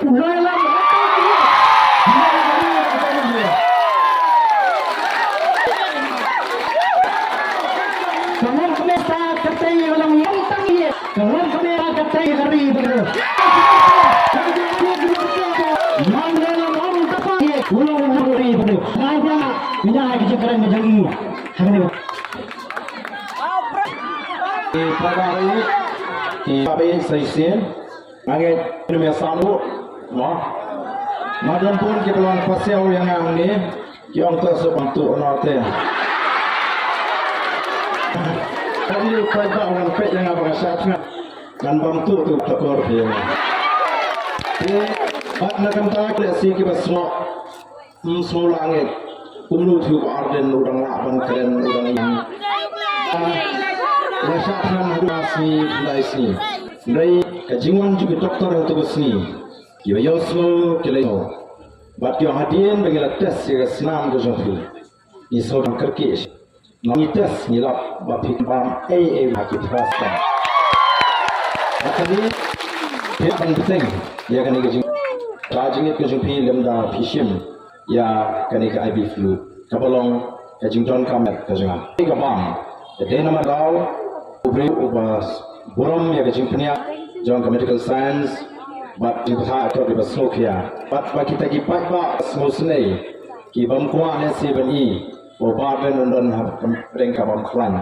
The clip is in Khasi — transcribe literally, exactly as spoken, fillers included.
Ka mut ka mut ka tei ka long ïa tang ïa. Ka mut ka mut ka tei ka ri ba. Mang ka long ong ka pa ïa. Ka long ri ba. Ka ba ïa ka jingkren ka jong i. Hangne. Ki para ri, ki para ri sa shisien. Nga ngeit ym ïa sam ruh, mo. Nga don bun kiba long pasiaw ïa nga hangne, ki ong to shu bam tuh noh te. Ka dei u paidbah u wan peit ïa nga ba nga shah thngan. Ngan bam tuh te u takor phi ïa nga. Te bad na ka bynta ki lehse kiba snoh. Ym sngewlah ngeit. Kumno u Ardent u dang lah ban kren, u dang ïeng. Ah, la shah thngan haduh lai sngi, lai sngi. Hynrei ka jingwan jong ki doktor haduh ka sngi. Kiba ïohsngew ki la ïoh. Bad ïoh hadien ba ngi la test ïa ka snam ka jong phi. Ngi sngewdang kyrkieh. Ngi test ngi lap ba phi bam ei ei ha ki test ka. Bad kane phi ban bteng ïa kane ka jing, ka jingit ka jong phi lymda phi shim ïa kane ka I V fluid kaba long ka jingdonkam ka jong nga. Ka bam ka dei namar daw u briew uba burom ïa ka jingpynïaid jong ka medical science bad jingpynïaid ka dei ba sngewkhia bad ba kita ki paidbah sngewsynei ki bym kwah ne si ban i. Ba u Bah Ardent un don ha pdeng ka bam khlaiñ.